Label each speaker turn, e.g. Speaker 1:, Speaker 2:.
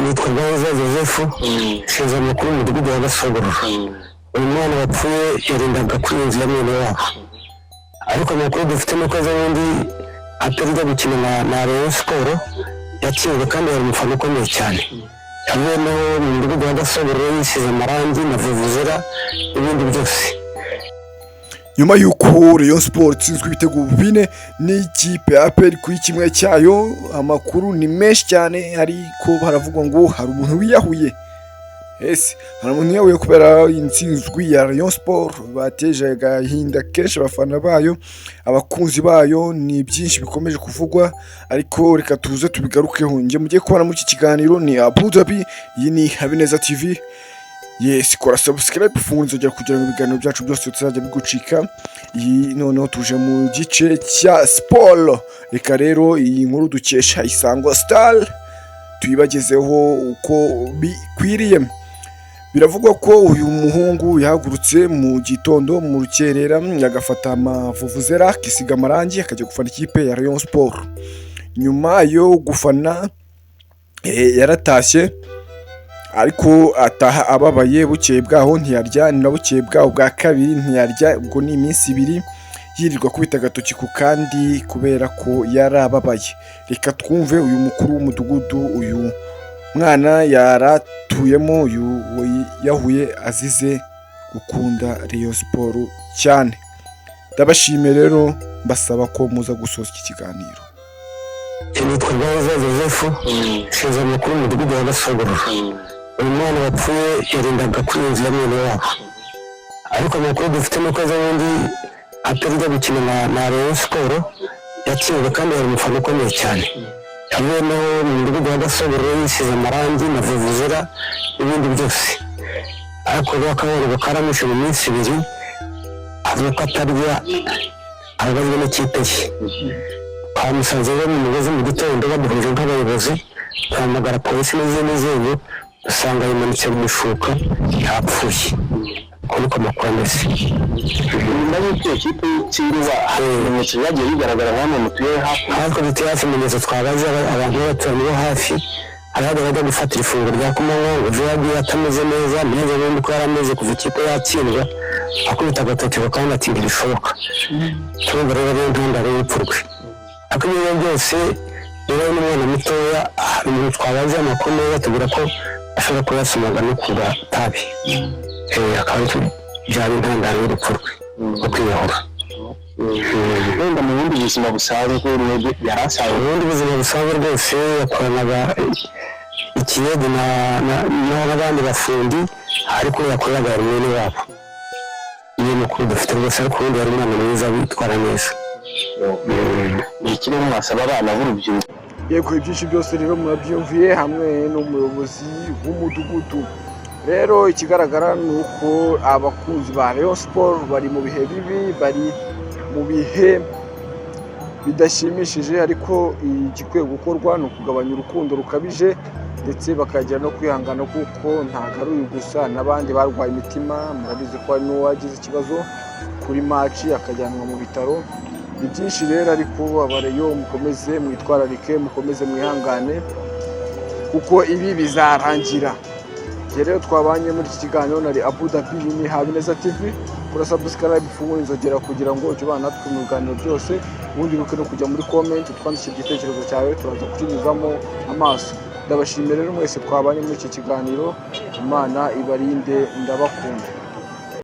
Speaker 1: Nitwa Gaheza Joseph, nshinzwe amakuru mu mudugudu wa Gasogororo. Uyu mwana wapfuye yarindaga kuri iyi nzu ya mwene wabo, ariko amakuru dufite nuko ejo bundi APR ijya gukina na Rayon Sport yatsinzwe, kandi yari umufana ukomeye cyane. Yavuye no mu mudugudu wa Gasogororo yisize amarangi na vuvuzela n'ibindi byose.
Speaker 2: Nyuma y'uko Rayon Sport itsinzwe ibitego 4 n'ikipe ya APR kuri kimwe cyayo, amakuru ni menshi cyane, ariko haravugwa ngo hari umuntu wiyahuye. Ese hari umuntu wiyahuye kubera intsinzwi ya Rayon Sport bateje agahinda kenshi abafana bayo, abakunzi bayo? Ni byinshi bikomeje kuvugwa, ariko reka tuze tubigarukeho. Njye mugiye kubona muri iki kiganiro ni Abu Dhabi, iyi ni Habineza TV. Yes, kora subscribe, ufungure inzogera kugira ngo ibiganiro byacu byose bitazajya bigucika. Iyi noneho tuje mu gice cya siporo. Reka rero iyi nkuru dukesha Isango Star tuyibagezeho uko bikwiriye. Biravugwa ko uyu muhungu yahagurutse mu gitondo mu rukerera, agafata amavuvuzera, akisiga amarangi, akajya gufana ikipe ya Rayon Sport. Nyuma yo gufana yaratashye, ariko ataha ababaye. Bukeye bwaho ntiyarya, na bukeye bwaho bwa kabiri ntiyarya. Ubwo ni iminsi 2 yirirwa akubita agatoki ku kandi kubera ko yarababaye. Reka twumve uyu mukuru w'umudugudu uyu mwana yaratuyemo, uyu yahuye azize gukunda Rayon Sport cyane. Ndabashimiye rero, mbasaba ko muza gusoza iki kiganiro.
Speaker 1: Nitwa Gaheza Joseph, nshinzwe amakuru mu mudugudu wa Gasogororo. Uyu mwana wapfuye yarindaga kuri iyi nzu ya mwene wabo, ariko amakuru dufite nuko ejo bundi APR ijya gukina na Rayon Sport yatsinzwe, kandi yari umufana ukomeye cyane. Yavuye no mu mudugudu wa Gasogororo yisize amarangi na vuvuzela n'ibindi byose, ariko rero akababaro karamwishe. Mu minsi 2 avuga ko atarya, ahagaze n'ikipe ye. Twamusanze rero mu mugozi mu gitondo, baduhuje nk'abayobozi, duhamagara polisi n'izindi nzego, dusanga yimanitse mu mushuka yapfuye. Uko niko amakuru ameze.
Speaker 3: Nyuma y'uko iyo kipe itsindwa, hari ibimenyetso byagiye bigaragara hano mutuye hafi?
Speaker 1: Natwe dutuye hafi, ibimenyetso twabaze abantu b'abaturanyi bo hafi, hari aho bajya gufatira ifunguro rya kumanywa ngo ejo yagiye atameze neza neza ubundi ko yari ameze kuva ikipe yatsindwa, akubita agatoki kandi ati ntibishoboka. Turumva rero ariyo ntandaro y'urupfu rwe. Ariko ibyo byose rero, n'umwana mutoya, hari umuntu twabaze amakuru neza tubwira ko ashobora kuba yasomaga no ku gatabi, akaba aricyo byaba intandaro y'urupfu rwe rwo kwiyahura.
Speaker 3: Wenda mu bundi buzima busanzwe mwebwe yari asanzwe?
Speaker 1: Ubundi buzima busanzwe rwose yakoranaga ikiyede n'abandi bafundi, ariko yakoreraga yari mwene wabo. Niyo makuru dufite rwose, ariko ubundi yari umwana mwiza witwara neza.
Speaker 3: Ni iki rero mwasaba abana b'urubyiruko?
Speaker 2: Yego, ibyinshi byose rero murabyumviye hamwe n'umuyobozi w'umudugudu. Rero ikigaragara ni uko abakunzi ba Rayon Sport bari mu bihe bibi, bari mu bihe bidashimishije, ariko igikwiye gukorwa ni ukugabanya urukundo rukabije, ndetse bakagira no kwihangana, kuko ntabwo ari uyu gusa, n'abandi barwaye imitima. Murabizi ko hari n'uwagize ikibazo kuri match akajyanwa mu bitaro. Ni byinshi rero, ariko aba Rayon mukomeze mwitwararike, mukomeze mwihangane, kuko ibi bizarangira. Njye rero twabanye muri iki kiganiro nari Abu Dhabi, ni Habineza TV. Kora subscribe, ufungure inzogera kugira ngo ujye ubana natwe mu biganiro byose. Ubundi wibuke no kujya muri comment utwandikire igitekerezo cyawe, turaza kukinyuzamo amaso. Ndabashimiye rero mwese twabanye muri iki kiganiro. Imana ibarinde, ndabakunda.